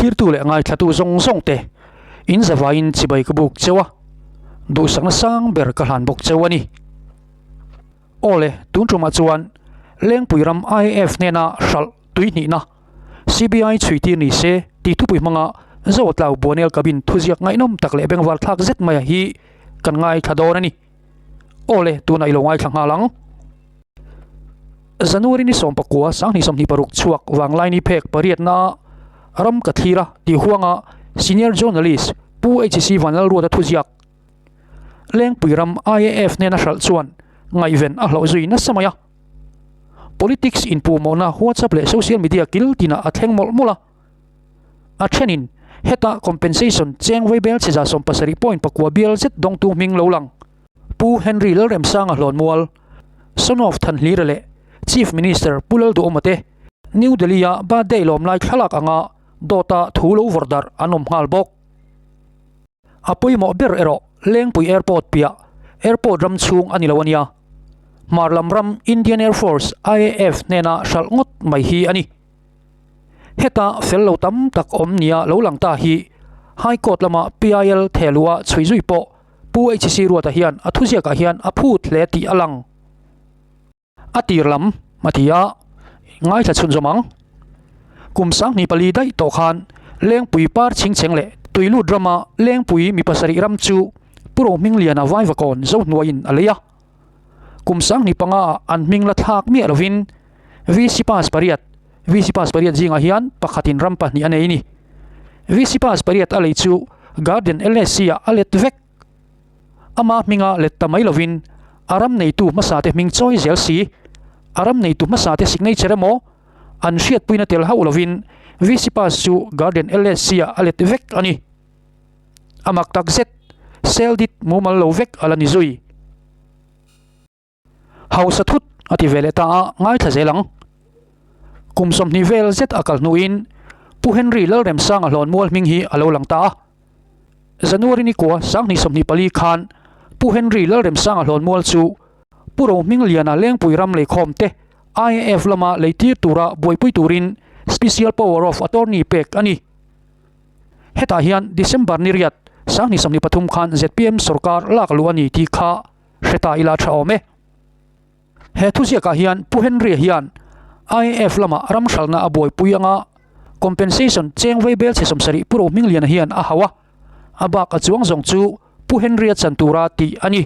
Thlirtu leh ngaithlatu zawng zawng te in zavaiin chibai ka buk cheu a, duhsakna sang ber ka hlan bawk cheu a ni. Aw le, tun tumah chuan Lengpui ram IAF hnena hralh tuihnihna CBI chhuitir ni se tih thupui hmanga Zotlau Buanel Cabin thuziak ngaihnawm tak leh bengvar thlak zet maia hi kan ngaithla dawn a ni. Aw le, tunah i lo ngaithla nghal ang. January ni 19 2026 chhuak Vanglaini phek pariatna ram ka thlir a tih huanga Senior Journalist Pu HC Vanlalruata thuziak Lengpui ram IAF hnena hralh chuan ngaihven a hlauh zui nasa mai a. Politics inpuhmawhna WhatsApp leh social media kil tinah a thleng mawlh mawlh a. A thenin heta compensation cheng vaibel chhiza 70 point pakua bial zet dawngtu hming lo lang Pu Henry Lalremsanga Hlawnmual, Son of Thanhlira leh Chief Minister Pu Lalduhawma te New Delhi-a birthday lawm lai thlalak anga dawta thu lo vawrh darh an awm nghal bawk. A pawimawh ber erawh Lengpui Airport piah airport ram chhung a ni lo a nia. Hmar lam ram Indian Air Force, IAF, hnena hralh ngawt mai hi a ni. Heta fel lo tam tak awm nia lo lang ta hi High Court lama PIL thehluha chhui zui pawh Pu HC Ruata hian a thuziakah hian a phut hle tih a lang. A tir lam a ti a, ngaithla chhunzawm ang. Kum 2004 daih tawh khan Lengpui par chhingchheng leh Tuilut rama Lengpui mi pasarih ram chu Pu Rohmingliana Vaivakawn Zohnuaiin a lei a. Kum 2005 ah an hming la thlak miah lovin VC Pass pariat, VC Pass pariat zingah hian pakhatin ram pahnih a nei a ni. VC Pass pariat a lei chu Garden LSC ah a let vek. Ama hminga let ta mai lovin a ram neitu hmasate hming chawi zel si. A ram neitu hmasate signature emaw an hriatpuina tel hauh lovin VC Pass chu Garden LSC ah a let vek a ni. A mak tak zet, sel dit mumal lo vek a la ni zui. Hausa thut a ti ve leh ta a, ngaithla zel ang. Kum 20 vel zet a kal hnuin Pu Henry Lalremsanga Hlawnmual hming hi a lo lang ta a. January ni kua 2024 khan Pu Henry Lalremsanga Hlawnmual chu Pu Rohmingliana Lengpui ram leikhawm te IAF lama leitir tura buaipui turin Special Power of Attorney pek a ni. Hetah hian December ni riat 2023 khan zpm sorkar lak luh a ni tih kha hre ta ila tha awm e. He thuziakah hian Pu Henry-a hian IAF lama ram hralhna a buaipui anga compensation cheng vaibel chhe 70 Pu Rohmingliana hian a hauh a, a bak a chuang zawng chu Pu Henry-a chan tura tih a ni.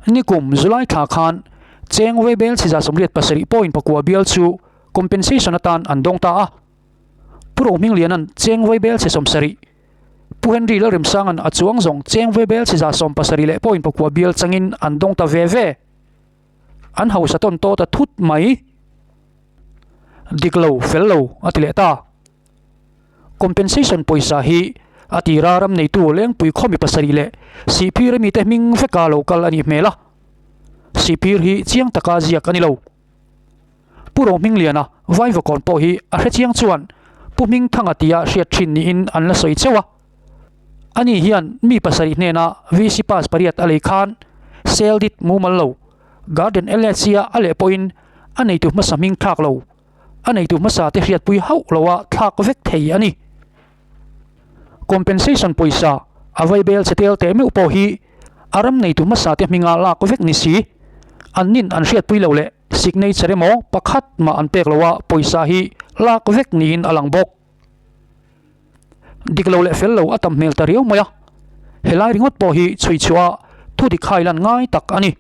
Nikum July thla khan cheng vaibel chhe 87 point pakua bial chu compensation atan an dawng ta a. Pu Rohmingliana'n cheng vaibel chhe 70, Pu Henry Lalremsanga'n a chuang zawng cheng vaibel chhe 70 leh point pakua bial changin an dawng ta ve ve. An hausa tawn tawt a thut mai. Dik lo, fel lo a ti leh ta. Compensation pawisa hi a tira ram neitu Lengpui khawmi pasarih leh Sihphir mite hming veka lo kal a nih hmel a. Sihphir hi chiang taka ziak a ni lo. Pu Rohmingliana Vaivakawn pawh hi a hrechiang chuan Pu Hmingthanga tia hriat thin niin an la sawi chauh a. Ani hian mi pasarih hnena VC Pass pariat a lei khan sale dit mumal lo, Garden LHC-a a leh pawhin a neitu hmasa hming thlak lo, a neitu hmasa te hriatpui hauh loa thlak vek thei a ni. Compensation pawisa a vaibel che tel teh meuh pawh hi a ram neitu hmasa te hminga lak vek ni si, an nin an hriatpui lo leh signature emaw pakhat mah an pek loa pawisa hi lak vek niin a lang bawk. Dik lo leh fel lo a tam hmel ta riau mai a, helai ringawt pawh hi chhui chhuah a thu dik hai lan ngai tak a ni.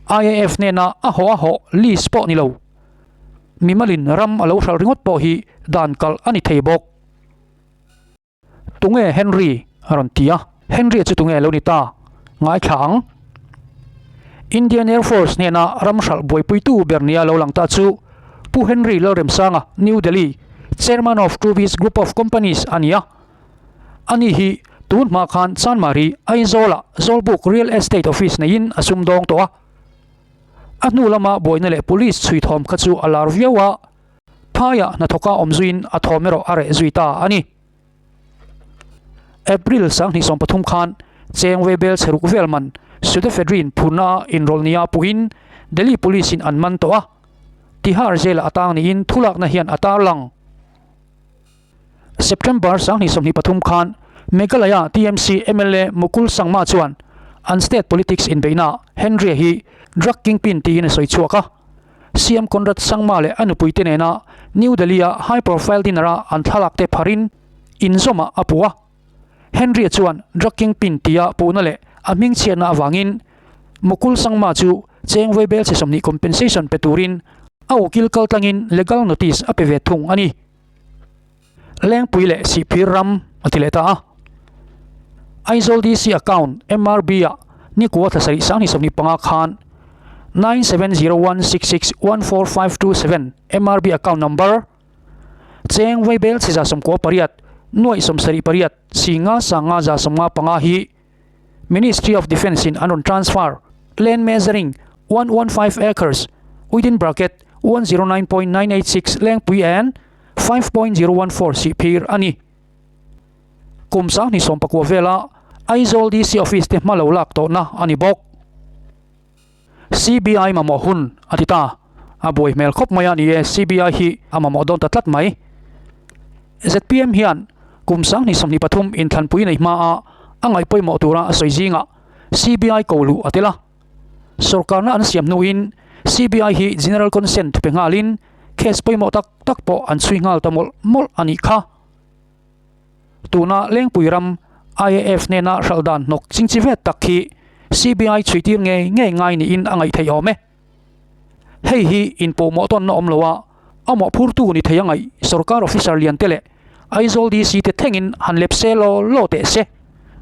IAF hnena a hawh a hawh list pawh ni lo. Mimalin ram a lo hralh ringawt pawh hi dan kalh a ni thei bawk. Tunge Henry? a rawn ti a. Henry chu tunge lo ni ta? Ngaithla ang. Indian Air Force hnena ram hralh buaipuitu ber nia lo lang ta chu Pu Henry Lalremsanga, New Delhi, Chairman of Truvis Group of Companies a ni a. Ani hi tun hma khan Chanmari, Aizawlah Zawlbuk Real Estate Office neiin a sumdawng tawh a. A hnu lama buaina leh police chhui thawm kha chu a lar viau a, phaiah hnathawka awm zuiin a thawm erawh a reh zui ta a ni. April 2023 khan cheng vaibel chheruk vel man pseudoephedrine phurna inrawlh nia puhin Delhi Police in an man tawh a, Tihar jail-ah a tang niin thulakna hian a tarlang. September 2023 khan Meghalaya TMC mla Mukul Sangma chuan an state politics inbeihnaah Henry-a hi drug kingpin tiin a sawi chhuak a. CM Conrad Sangma leh a nupuite nena New Delhi-a high profile dinner-a an thlalak te pharin inzawmah a puh a. Henry-a chuan drug kingpin tia puhna leh a hmingchhiatna avangin Mukul Sangma chu cheng vaibel chhe 20 compensation pe turin a ukil kaltlangin legal notice a pe ve thung a ni. Lengpui leh Sihphir ram a ti leh ta a. Aizawl DC account MRB-ah nikua thla sarih 2025 khan 9701661452 MRB account number cheng vaibel chhe 98 nuaih 78 singa sanga 95 hi Ministry of Defence in an rawn transfer land measuring 115 acres within bracket 109.986 Lengpui and 5.014 Sihphir a ni. Kum 2019 vela Aizawl DC Office te hma lo lak tawhna a ni bawk. CBI mamawh hun a ti ta. A buai hmel khawp mai a ni e, CBI hi a mamawh dawn ta tlat mai. Zpm hian kum 2023 inthlanpui nei hmaa a ngaih pawimawh tura a sawi zingah CBI ko luh a tel a. Sorkarna an siam hnuin CBI hi General Consent pe nghalin case pawimawh tak tak pawh an chhui nghal ta mawlh mawlh a nih kha. Tuna Lengpui ram IAF hnena hralh dan hnawk chingchi vet tak hi CBI chhuitir ngei ngei ngai niin a ngaih theih awm e. Hei hi inpawhmawh tawnna awm lo a, a mawhphurtu ni thei a ngaih sorkar officer lian te leh Aizawl DC te thlengin han lep se law law teh se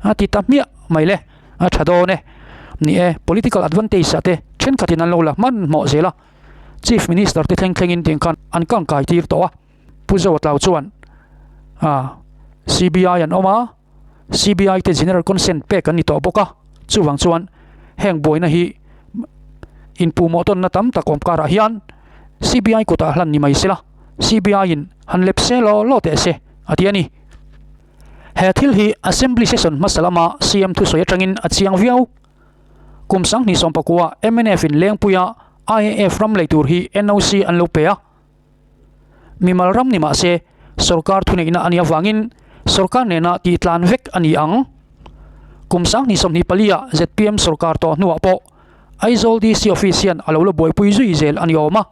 a ti ta hmiah mai le, a tha dawn e. Ni e, political advantage ah te thenkhatin an lo la hmanhmawh zel a, Chief Minister te thleng thlengin tiang khan an kangkai tir tawh a. Pu Zawatlau chuan CBI an awm a, CBI te general consent pek an ni tawh bawk a, chuvang chuan heng buaina hi inpuhmawh tawnna tam tak awm karah hian CBI kutah hlan ni mai sela, CBI in han lep se law law teh se a ti a ni. He thil hi Assembly session hmasa lama CM thusawi atangin a chiang viau. Kum 2019 mnf in Lengpuia IAF ram lei tur hi NOC an lo pe a. Mimal ram ni mah se, sorkar thuneihna a nih avangin sorkar nena tihtlan vek a ni ang. Kum 2024 ah zpm sorkar tawh hnuah pawh Aizawl DC Office hian a lo la buaipui zui zel a ni awm a.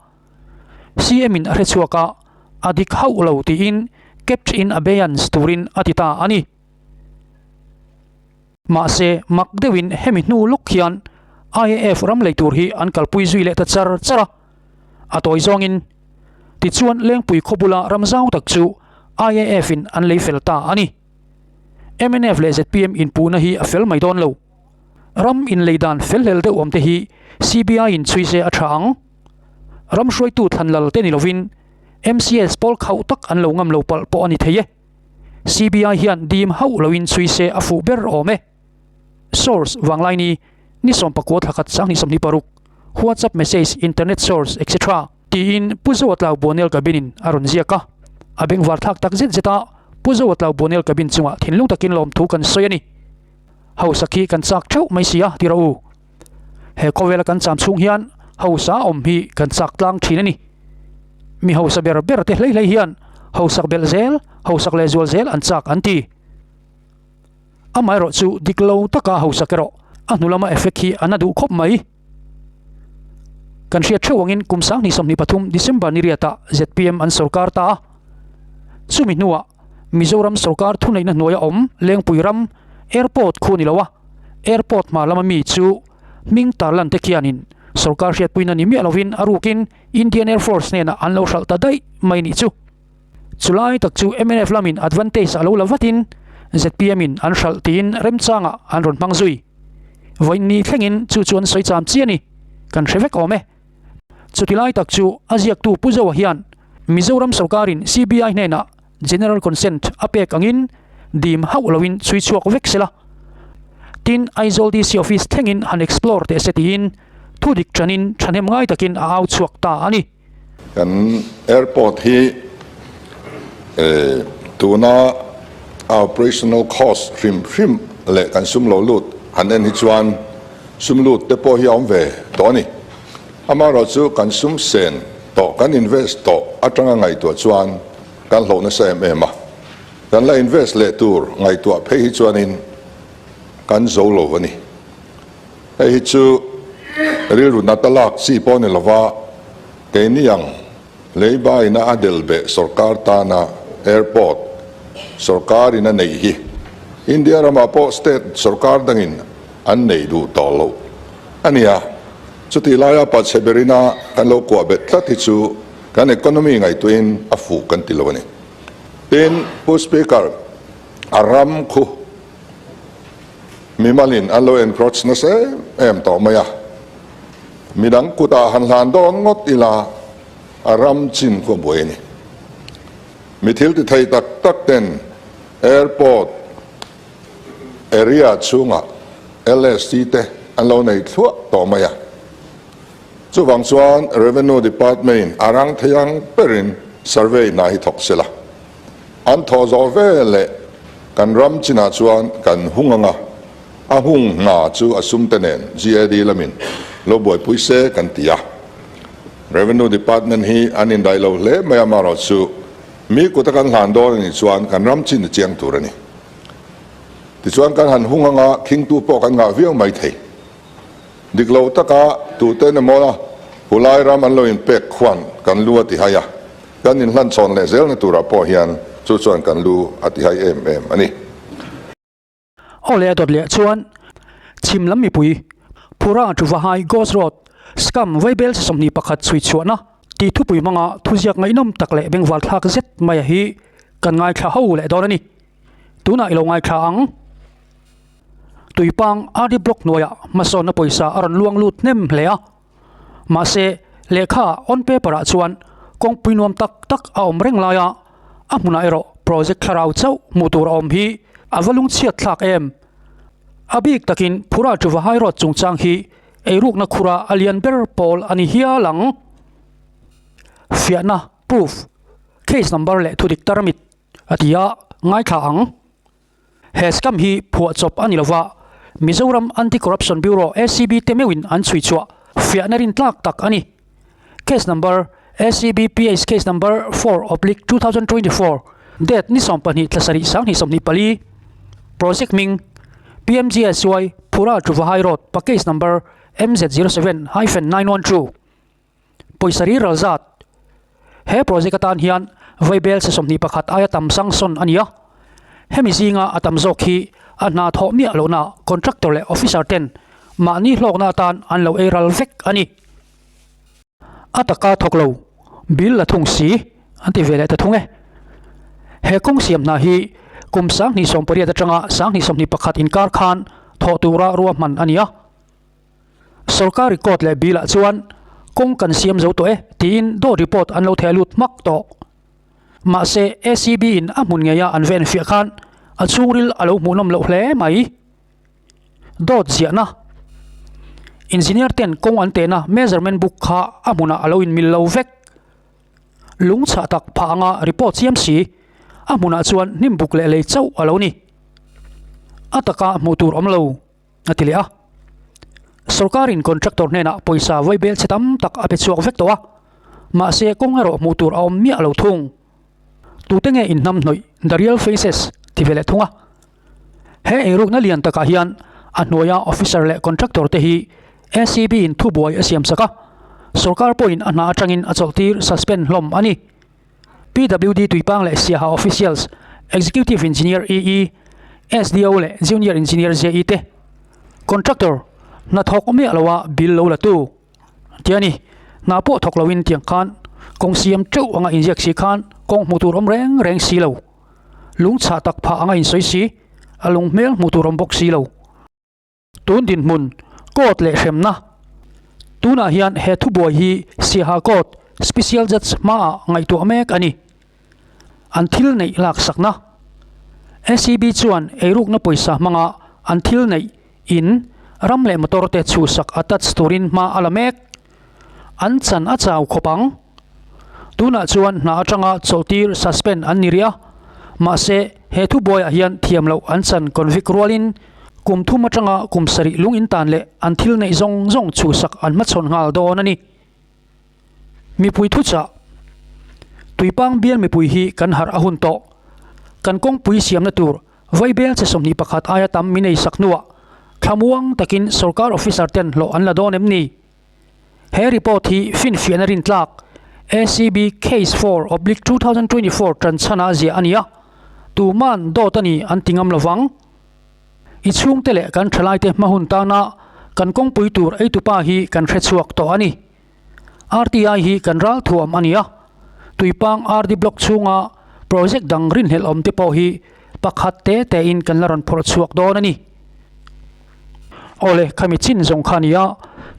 CM in a hrechhuak a, a dik hauh lo tiin kept in abeyance turin a ti ta a ni. Mahse, mak deuhin hemi hnu lawk hian IAF ram lei tur hi an kalpui zui leh ta char char a. A tawi zawngin, tichuan Lengpui khaw bula ram zau tak chu IAF in an lei fel ta a ni. Mnf leh zpm inpuhna hi a fel mai dawn lo. Ram inlei dan fel hlel deuh awm te hi CBI in chhui se a tha ang. Ram hruaitu thlan lal te ni lovin MCS pawl khauh tak an lo ngam lo palh pawh a ni thei e. CBI hian dim hauh loin chhui se a fuh ber awm e. Source, Vanglaini, ni 19 thla khat 2026, WhatsApp message, internet source, etc. Tiin Pu Zoatlau Buanel Cabin in a rawn ziak a. A bengvar thlak tak zet zet a, Pu Zoatlau Buanel Cabin chungah thinlung takin lawmthu kan sawi a ni. Hausa khi kan chak theuh mai si a, ti rawh u. He khawvela kan cham chhung hian hausa awm hi kan chak tlang thin a ni. Mi hausa ber ber te hlei hlei hian hausak belh zel, hausak leh zual zel an chak an ti. Amaherawh chu dik lo taka hausak erawh a hnu lama effect hi a na duh khawp mai. Kan hriat theuh angin kum 2023 December ni riatah zpm an sorkar ta a. Chumi hnuah Mizoram sorkar thuneihna hnuaia awm Lengpui ram airport khu ni lo a, airport hma lama mi chu hming tarlan te khianin sorkar hriatpuina ni miah lovin a rukin Indian Air Force hnenah an lo hralh ta daih mai nih chu. Chulai tak chu mnf lamin advantage a lo la vatin zpm in an hralh tiin remchangah an rawn hmang zui. Vawiin thlengin chu chu an sawi cham chi a ni, kan hre vek awm e. Chutilai tak chu a ziaktu Pu Zoa hian Mizoram sorkarin CBI hnenah General Consent a pek angin dim hauh loin chhui chhuak vek sela. Tin, Aizawl DC Office thlengin han explore teh se tiin thudik ṭanin ṭhahnem ngai takin a au chhuak ta a ni. Kan airport hi tuna operational cost hrim hrim leh kan sum lo lut han en hi chuan sum lut te pawh hi a awm ve tawh a ni. Amaherawhchu kan sum sen tawh, kan invest tawh atanga ngaihtuah chuan kan hlauh nasa em em a. Kan la invest leh tur ngaihtuah phei hi chuanin kan zo lo a ni. Hei hi chu rilru nata lak chi pawh ni lova keini ang leiba ina a del beh sorkar tana airport sorkar in a neih hi India ramah pawh state sorkar dangin an nei duh tawh lo a nia. Chutih laia pachhe berina kan lo kuah bet tlat hi chu kan economy ngaihtuahin a fuh kan ti lo a ni. Tin, Pu Speaker, a ram khu mimalin an lo encroach nasa em em tawh mai a, midang kutah han hlan dawn ngawt ila a ram chin khu a buai a ni. Mi thil ti thei tak tak ten airport area chhungah LST te an lo nei thluah tawh mai a. Chuvang chuan Revenue Department in a rang thei ang berin survey hna hi thawk sela. An thawh zawh veleh kan ram chinah chuan kan hung anga, a hung hna chu a sumte nen GAD lamin lo buaipui se kan ti a. Revenue Department hi an indaih lo hle mai amaherawh chu mi kuta kan hlan dawn anih chuan kan ram chin a chiang tur a ni. Tichuan kan han hung anga khingtu pawh kan ngah viau mai thei. Dik lo taka tuten emaw hulai ram an lo inpek khuan kan lu a ti hai a, kan inhlan chhawn leh zelna turah pawh hian chu chuan kan lu a ti hai em em a ni. Aw leh a dawt leh chuan chhim lam mipui Phura Chuvahai Ghost Road scam Vaibel 21 chhui chhuahna tih thupui hmanga thuziak ngaihnawm tak leh bengval thlak zet maia hi kan ngaithla ho leh dawn a ni. Tunah i lo ngaithla ang. Tuipang RD Block hnuaiah hmasawnna pawisa a rawn luang lut hnem hle a. Mahse, lehkha on paper ah chuan kawngpui nuam tak tak a awm reng lai a, a hmunah erawh project thlarau chauh hmuh tur a awm hi a va lungchhiat thlak em. A bik takin Phura Chuvahai Road chungchang hi eirukna khura a lian ber pawl a ni hial ang. Fiahna, proof, case number leh thudik tarmit a ti a, ngaithla ang. He scam hi phuahchawp a ni lova, Mizoram Anti-Corruption Bureau, ACB, te meuhin an chhui chhuah fiahna rintlak tak a ni. Case number, ACB PH Case Number 4/2024, Date ni 12 thla sarih 2024, Project hming, PMGSY, Phura Chuvahai Road, pa Case Number, MZ07-912. Pawisa ri ral zat. He project atan hian Vaibel se 21 aia tam sanction a ni a. Hemi zinga a tam zawk hi a hna thawh miah lohna contractor leh officer ten mahni hlawkna atan an lo ei ral vek a ni. A taka thawk lo, bill la thung si an ti ve leh ta thung e. He kawng siam hna hi kum 2018 atanga 2021 inkar khan thawh tura ruahman a ni a. Sorkar record leh bill ah chuan kawng kan siam zo tawh e tiin dawt report an lo theh lut hmak tawh. Mahse ACB in a hmun ngeia an ven fiah khan a chhungril a lo hmuhnawm loh hle mai. Dawt ziahna Engineer ten kawng an tehna measurement book kha a hmunah a lo inmil lo vek. Lung chhah tak phah anga report siam si a hmunah chuan hnim buk leh lei chauh a lo ni. A taka hmuh tur awm lo. a ti leh a. Sorkarin contractor hnenah pawisa vaibel chhe tam tak a pe chhuak vek tawh a, mahse kawng erawh hmuh tur a awm miah lo thung. Tute nge inhnam hnawih The Real Faces ti ve leh thung a. He eirukna lian takah hian a hnuaia officer leh contractor te hi ACB in thubuai a siam sak a, sorkar pawhin a hna atangin a chawlhtir suspend hlawm a ni. PWD Tuipang leh Siaha Officials, Executive Engineer, EE, SDO leh Junior Engineer, JE, te Contractor, hna thawk miah loa bill lo la tu tih a ni. Hna pawh thawk loin tiang khan kawng siam teuh anga inziak si khan kawng hmuh tur awm reng reng si lo. Lung chhah tak phah anga insawi si, a lung hmel hmuh tur awm bawk si lo. Tun dinhmun, court leh hremna. Tunah hian he thubuai hi Siaha Court, Special Judge hmaah ngaihtuah mek a ni. An thil neih laksakna. ACB chuan eirukna pawisa hmanga an thil neih in ram leh motor te chhuhsak attach turin hma a la mek. An chan a chau khawp ang. Tunah chuan hna atanga chawlhtir suspend an ni rih a, mahse he thubuaiah hian thiam loh an chan convict rualin kum thum atanga kum sarih lung intan leh an thil neih zawng zawng chhuhsak an hmachhawn nghal dawn a ni. Mipui thuchah Tuipang bial mipui hi kan harh a hun tawh. Kan kawngpui siamna tur Vaibel che 21 aia tam min ei sak hnuah thlamuang takin sorkar officer ten hlawh an la dawn em ni? He report hi finfiahna rintlak ACB Case 4/2024 tanchhana ziah a ni a, tuman dawt a ni an ti ngam lovang. I chhungte leh kan thalaite hma hun tana kan kawngpui tur eitupa hi kan hrechhuak tawh a ni. RTI hi kan ral thuam a ni a, Tuipang RD Block chhunga project dang rinhlelh awm te pawh hi pakhat te tein kan la rawn phawrh chhuak dawn a ni. Awle, khami chin zawng kha a ni a,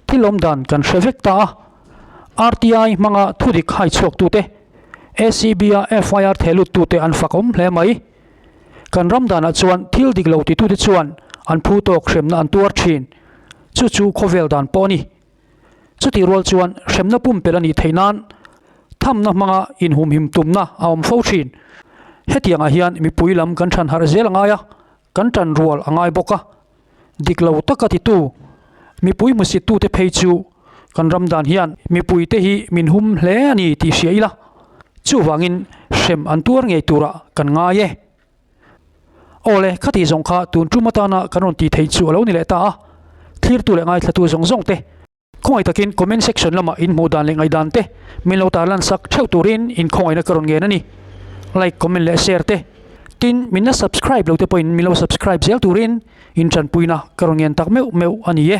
thil awm dan kan hre vek ta a. RTI hmanga thudik hai chhuak tute, ACB-a FIR thehlut tute an fak awm hle mai. Kan ram danah chuan thil dik lo titute chuan an phu tawk hremna an tuar thin. Chu chu khawvel dan pawh a ni. Chutih rual chuan hremna pumpelh a nih theih nan thamna hmanga inhumhim tumna a awm fo thin. Hetiangah hian mipui lam kan than harh zel a ngai a, kan tan rual a ngai bawk a. Dik lo taka titu, mipui hmusittute phei chu kan ram dan hian mipuite hi min hum hle a ni tih hria ila, chuvangin hrem an tuar ngei turah kan ngai e. Awle, khati zawng kha tun tum atana kan rawn tih theih chu a lo ni leh ta a, thlirtu leh ngaithlatu zawng zawng te, khawngaih takin comment section lamah in hmuh dan leh ngaihdan te min lo tarlan sak theuh turin in khawngaihna ka rawn ngen a ni. Like, comment leh share te, tin min la subscribe lo te pawhin min lo subscribe zel turin in tanpuina ka rawn ngen tak meuh meuh a ni e.